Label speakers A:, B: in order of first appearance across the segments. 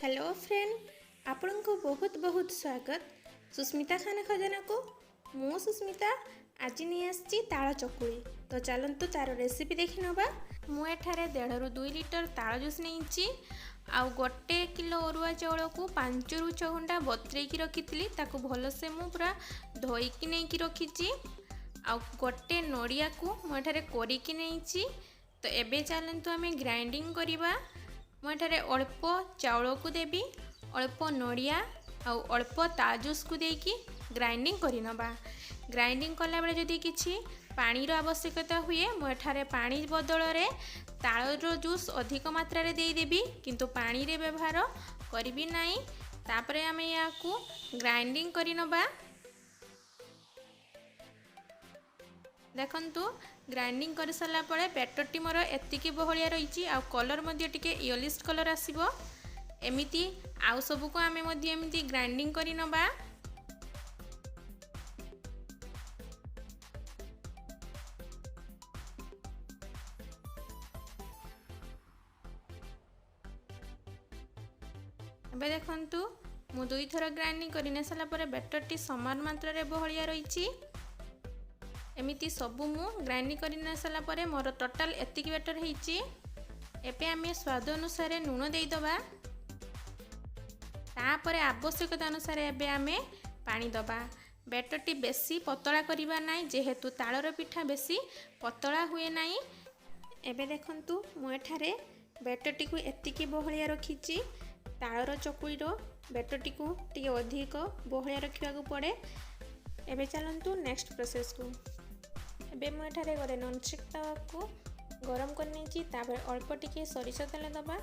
A: Hello friend, ଆପଣଙ୍କୁ ବହୁତ ବହୁତ ସ୍ୱାଗତ ସୁସ୍ମିତା ଖାନା ଖଜାନାକୁ। ମୁଁ ସୁସ୍ମିତା ଆଜି ନେଇ ଆସିଛି ତାଳ ଚକୁଳି। ତ ଚାଲନ୍ତୁ ତାର ରେସିପି ଦେଖି ନେବା। ମୁଁ ଏଠାରେ 1.5ରୁ 2 ଲିଟର ତାଳ ଜୁସ୍ ନେଇଛି ଆଉ 1 କିଲୋ ଅରୁଆ ଚାଉଳକୁ 5ରୁ 6 ଘଣ୍ଟା ବତୁରେଇକି ରଖିଥିଲି। ତାକୁ ଭଲସେ ମୁଁ ପୁରା ଧୋଇକି ନେଇକି ରଖିଛି ଆଉ ଗୋଟେ ନଡ଼ିଆକୁ ମୁଁ ଏଠାରେ କୋରିକି ନେଇଛି। ତ ଏବେ ଚାଲନ୍ତୁ ଆମେ ଗ୍ରାଇଣ୍ଡିଙ୍ଗ କରିବା। ମୁଁ ଏଠାରେ ଅଳ୍ପ ଚାଉଳକୁ ଦେବି, ଅଳ୍ପ ନଡ଼ିଆ ଆଉ ଅଳ୍ପ ତାଳ ଜୁସ୍କୁ ଦେଇକି ଗ୍ରାଇଣ୍ଡିଙ୍ଗ କରିନେବା। ଗ୍ରାଇଣ୍ଡିଙ୍ଗ କଲାବେଳେ ଯଦି କିଛି ପାଣିର ଆବଶ୍ୟକତା ହୁଏ, ମୁଁ ଏଠାରେ ପାଣି ବଦଳରେ ତାଳର ଜୁସ୍ ଅଧିକ ମାତ୍ରାରେ ଦେଇଦେବି, କିନ୍ତୁ ପାଣିରେ ବ୍ୟବହାର କରିବି ନାହିଁ। ତାପରେ ଆମେ ଏହାକୁ ଗ୍ରାଇଣ୍ଡିଙ୍ଗ କରିନେବା। ଦେଖନ୍ତୁ, ଗ୍ରାଇଣ୍ଡିଙ୍ଗ କରିସାରିଲା ପରେ ବ୍ୟାଟରଟି ମୋର ଏତିକି ବହଳିଆ ରହିଛି ଆଉ କଲର୍ ମଧ୍ୟ ଟିକେ ୟେଲୋଇଶ୍ କଲର୍ ଆସିବ। ଏମିତି ଆଉ ସବୁକୁ ଆମେ ମଧ୍ୟ ଏମିତି ଗ୍ରାଇଣ୍ଡିଙ୍ଗ କରି ନେବା। ଏବେ ଦେଖନ୍ତୁ, ମୁଁ ଦୁଇଥର ଗ୍ରାଇଣ୍ଡିଙ୍ଗ କରି ସାରିଲା ପରେ ବ୍ୟାଟରଟି ସମାନ ମାତ୍ରାରେ ବହଳିଆ ରହିଛି। ଏମିତି ସବୁ ମୁଁ ଗ୍ରାଇଣ୍ଡିଙ୍ଗ କରି ସାରିଲା ପରେ ମୋର ଟୋଟାଲ୍ ଏତିକି ବ୍ୟାଟର ହେଇଛି। ଏବେ ଆମେ ସ୍ୱାଦ ଅନୁସାରେ ଲୁଣ ଦେଇଦେବା। ତାପରେ ଆବଶ୍ୟକତା ଅନୁସାରେ ଏବେ ଆମେ ପାଣି ଦେବା। ବ୍ୟାଟରଟି ବେଶୀ ପତଳା କରିବା ନାହିଁ, ଯେହେତୁ ତାଳର ପିଠା ବେଶୀ ପତଳା ହୁଏ ନାହିଁ। ଏବେ ଦେଖନ୍ତୁ, ମୁଁ ଏଠାରେ ବ୍ୟାଟରଟିକୁ ଏତିକି ବହଳିଆ ରଖିଛି। ତାଳର ଚକୁଳିର ବ୍ୟାଟରଟିକୁ ଟିକେ ଅଧିକ ବହଳିଆ ରଖିବାକୁ ପଡ଼େ। ଏବେ ଚାଲନ୍ତୁ ନେକ୍ସଟ ପ୍ରୋସେସକୁ। ଏବେ ମୁଁ ଏଠାରେ ଗୋଟେ ନନଷ୍ଟିକ୍ ତାୱାକୁ ଗରମ କରିନେଇଛି। ତାପରେ ଅଳ୍ପ ଟିକେ ସୋରିଷ ତେଲ ଦେବା।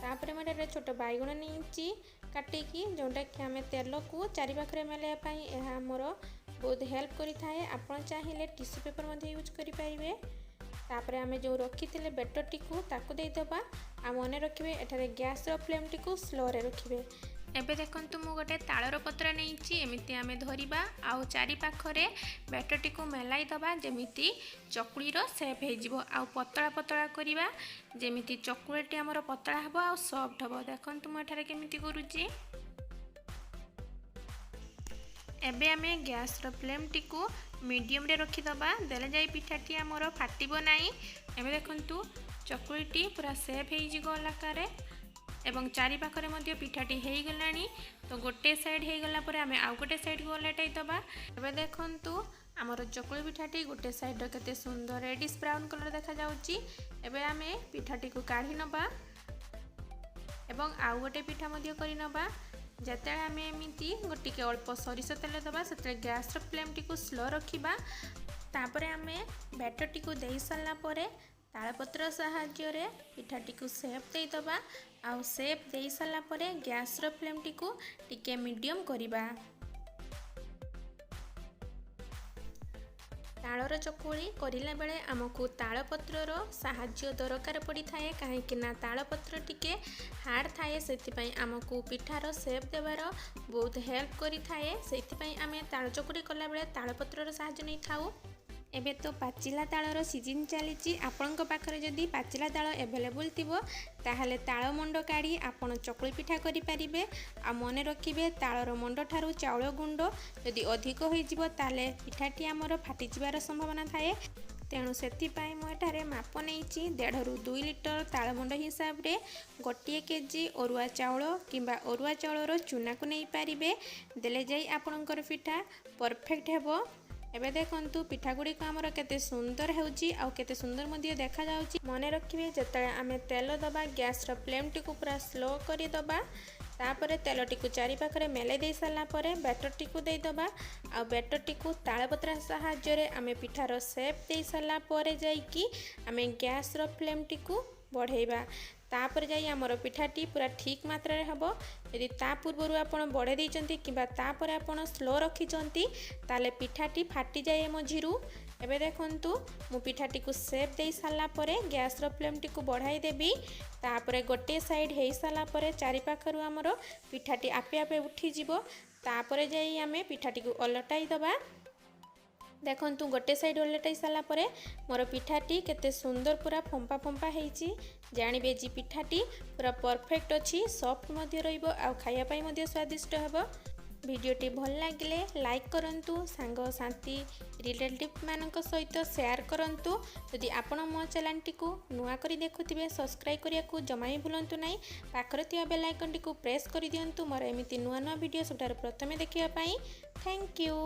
A: ତାପରେ ମୁଁ ଏଠାରେ ଛୋଟ ବାଇଗଣ ନେଇଛି କାଟିକି, ଯେଉଁଟାକି ଆମେ ତେଲକୁ ଚାରିପାଖରେ ମେଲାଇବା ପାଇଁ ଏହା ଆମର ବହୁତ ହେଲ୍ପ କରିଥାଏ। ଆପଣ ଚାହିଁଲେ ଟିସୁ ପେପର୍ ମଧ୍ୟ ୟୁଜ୍ କରିପାରିବେ। ତାପରେ ଆମେ ଯେଉଁ ରଖିଥିଲେ ବେଟରଟିକୁ, ତାକୁ ଦେଇଦେବା। ଆଉ ମନେ ରଖିବେ, ଏଠାରେ ଗ୍ୟାସ୍ର ଫ୍ଲେମ୍ଟିକୁ ସ୍ଲୋରେ ରଖିବେ। ଏବେ ଦେଖନ୍ତୁ, ମୁଁ ଗୋଟେ ତାଳର ପତ୍ର ନେଇଛି। ଏମିତି ଆମେ ଧରିବା ଆଉ ଚାରିପାଖରେ ବ୍ୟାଟରଟିକୁ ମେଲାଇ ଦେବା, ଯେମିତି ଚକୁଳିର ସେପ୍ ହେଇଯିବ। ଆଉ ପତଳା ପତଳା କରିବା, ଯେମିତି ଚକୁଳିଟି ଆମର ପତଳା ହେବ ଆଉ ସଫ୍ଟ ହେବ। ଦେଖନ୍ତୁ, ମୁଁ ଏଠାରେ କେମିତି କରୁଛି। ଏବେ ଆମେ ଗ୍ୟାସ୍ର ଫ୍ଲେମ୍ଟିକୁ ମିଡ଼ିୟମରେ ରଖିଦେବା, ଦେଲେ ଯାଇ ପିଠାଟି ଆମର ଫାଟିବ ନାହିଁ। ଏବେ ଦେଖନ୍ତୁ, ଚକୁଳିଟି ପୁରା ସେପ୍ ହେଇଯିବ ଆକାରରେ ଏବଂ ଚାରିପାଖରେ ମଧ୍ୟ ପିଠାଟି ହେଇଗଲାଣି। ତ ଗୋଟେ ସାଇଡ଼୍ ହେଇଗଲା ପରେ ଆମେ ଆଉ ଗୋଟେ ସାଇଡ଼୍କୁ ଓଲଟାଇ ଦେବା। ଏବେ ଦେଖନ୍ତୁ, ଆମର ଚକୁଳି ପିଠାଟି ଗୋଟେ ସାଇଡ଼୍ର କେତେ ସୁନ୍ଦର ରେଡ଼ିସ୍ ବ୍ରାଉନ୍ କଲର୍ ଦେଖାଯାଉଛି। ଏବେ ଆମେ ପିଠାଟିକୁ କାଢ଼ି ନେବା ଏବଂ ଆଉ ଗୋଟେ ପିଠା ମଧ୍ୟ କରିନେବା। ଯେତେବେଳେ ଆମେ ଏମିତି ଟିକେ ଅଳ୍ପ ସୋରିଷ ତେଲ ଦେବା, ସେତେବେଳେ ଗ୍ୟାସ୍ର ଫ୍ଲେମ୍ଟିକୁ ସ୍ଲୋ ରଖିବା। ତାପରେ ଆମେ ବ୍ୟାଟରଟିକୁ ଦେଇ ସାରିଲା ପରେ ତାଳପତ୍ର ସାହାଯ୍ୟରେ ପିଠାଟିକୁ ସେପ୍ ଦେଇଦେବା। ଆଉ ସେପ୍ ଦେଇ ସାରିଲା ପରେ ଗ୍ୟାସ୍ର ଫ୍ଲେମ୍ଟିକୁ ଟିକେ ମିଡ଼ିୟମ୍ କରିବା। ତାଳର ଚକୁଳି କରିଲା ବେଳେ ଆମକୁ ତାଳପତ୍ରର ସାହାଯ୍ୟ ଦରକାର ପଡ଼ିଥାଏ, କାହିଁକି ନା ତାଳପତ୍ର ଟିକେ ହାର୍ଡ଼ ଥାଏ। ସେଥିପାଇଁ ଆମକୁ ପିଠାର ସେପ୍ ଦେବାର ବହୁତ ହେଲ୍ପ କରିଥାଏ। ସେଥିପାଇଁ ଆମେ ତାଳ ଚକୁଳି କଲାବେଳେ ତାଳପତ୍ରର ସାହାଯ୍ୟ ନେଇଥାଉ। ଏବେ ତ ପାଚିଲା ତାଳର ସିଜିନ୍ ଚାଲିଛି। ଆପଣଙ୍କ ପାଖରେ ଯଦି ପାଚିଲା ତାଳ ଆଭେଲେବୁଲ୍ ଥିବ, ତାହେଲେ ତାଳ ମଣ୍ଡ କାଢ଼ି ଆପଣ ଚକୁଳି ପିଠା କରିପାରିବେ। ଆଉ ମନେ ରଖିବେ, ତାଳର ମଣ୍ଡ ଠାରୁ ଚାଉଳ ଗୁଣ୍ଡ ଯଦି ଅଧିକ ହୋଇଯିବ, ତାହେଲେ ପିଠାଟି ଆମର ଫାଟିଯିବାର ସମ୍ଭାବନା ଥାଏ। ତେଣୁ ସେଥିପାଇଁ ମୁଁ ଏଠାରେ ମାପ ନେଇଛି 1.5ରୁ 2 ଲିଟର ତାଳମଣ୍ଡ ହିସାବରେ 1 କେଜି ଅରୁଆ ଚାଉଳ କିମ୍ବା ଅରୁଆ ଚାଉଳର ଚୁନାକୁ ନେଇପାରିବେ। ଦେଲେ ଯାଇ ଆପଣଙ୍କର ପିଠା ପରଫେକ୍ଟ ହେବ। ଏବେ ଦେଖନ୍ତୁ, ପିଠା ଗୁଡ଼ିକ ଆମର କେତେ ସୁନ୍ଦର ହେଉଛି ଆଉ କେତେ ସୁନ୍ଦର ମଧ୍ୟ ଦେଖାଯାଉଛି। ମନେ ରଖିବେ, ଯେତେବେଳେ ଆମେ ତେଲ ଦେବା, ଗ୍ୟାସ୍ର ଫ୍ଲେମ୍ଟିକୁ ପୁରା ସ୍ଲୋ କରିଦେବା। ତାପରେ ତେଲଟିକୁ ଚାରିପାଖରେ ମେଲେଇ ଦେଇ ସାରିଲା ପରେ ବ୍ୟାଟରଟିକୁ ଦେଇଦେବା। ଆଉ ବ୍ୟାଟରଟିକୁ ତାଳପତ୍ର ସାହାଯ୍ୟରେ ଆମେ ପିଠାର ସେପ୍ ଦେଇ ସାରିଲା ପରେ ଯାଇକି ଆମେ ଗ୍ୟାସ୍ର ଫ୍ଲେମ୍ଟିକୁ ବଢ଼େଇବା। ତାପରେ ଯାଇ ଆମର ପିଠାଟି ପୁରା ଠିକ୍ ମାତ୍ରାରେ ହେବ। ଯଦି ତା ପୂର୍ବରୁ ଆପଣ ବଢ଼େଇ ଦେଇଛନ୍ତି କିମ୍ବା ତାପରେ ଆପଣ ସ୍ଲୋ ରଖିଛନ୍ତି, ତାହେଲେ ପିଠାଟି ଫାଟିଯାଏ ମଝିରୁ। ଏବେ ଦେଖନ୍ତୁ, ମୁଁ ପିଠାଟିକୁ ସେପ୍ ଦେଇ ସାରିଲା ପରେ ଗ୍ୟାସ୍ର ଫ୍ଲେମ୍ଟିକୁ ବଢ଼ାଇ ଦେବି। ତାପରେ ଗୋଟିଏ ସାଇଡ଼୍ ହେଇସାରିଲା ପରେ ଚାରିପାଖରୁ ଆମର ପିଠାଟି ଆପେ ଆପେ ଉଠିଯିବ। ତାପରେ ଯାଇ ଆମେ ପିଠାଟିକୁ ଓଲଟାଇ ଦେବା। ଦେଖନ୍ତୁ, ଗୋଟେ ସାଇଡ଼୍ ଓଲଟାଇ ସାରିଲା ପରେ ମୋର ପିଠାଟି କେତେ ସୁନ୍ଦର ପୁରା ଫମ୍ପା ଫମ୍ପା ହେଇଛି। ଜାଣିବେ ଯେ ପିଠାଟି ପୁରା ପରଫେକ୍ଟ ଅଛି, ସଫ୍ଟ ମଧ୍ୟ ରହିବ ଆଉ ଖାଇବା ପାଇଁ ମଧ୍ୟ ସ୍ୱାଦିଷ୍ଟ ହେବ। ଭିଡ଼ିଓଟି ଭଲ ଲାଗିଲେ ଲାଇକ୍ କରନ୍ତୁ, ସାଙ୍ଗସାଥି ରିଲେଟିଭ୍ ମାନଙ୍କ ସହିତ ସେୟାର କରନ୍ତୁ। ଯଦି ଆପଣ ମୋ ଚ୍ୟାନେଲଟିକୁ ନୂଆ କରି ଦେଖୁଥିବେ, ସବସ୍କ୍ରାଇବ୍ କରିବାକୁ ଜମା ବି ଭୁଲନ୍ତୁ ନାହିଁ। ପାଖରେ ଥିବା ବେଲ୍ ଆଇକନ୍ଟିକୁ ପ୍ରେସ୍ କରିଦିଅନ୍ତୁ ମୋର ଏମିତି ନୂଆ ନୂଆ ଭିଡ଼ିଓ ସବୁଠାରୁ ପ୍ରଥମେ ଦେଖିବା ପାଇଁ। Thank you.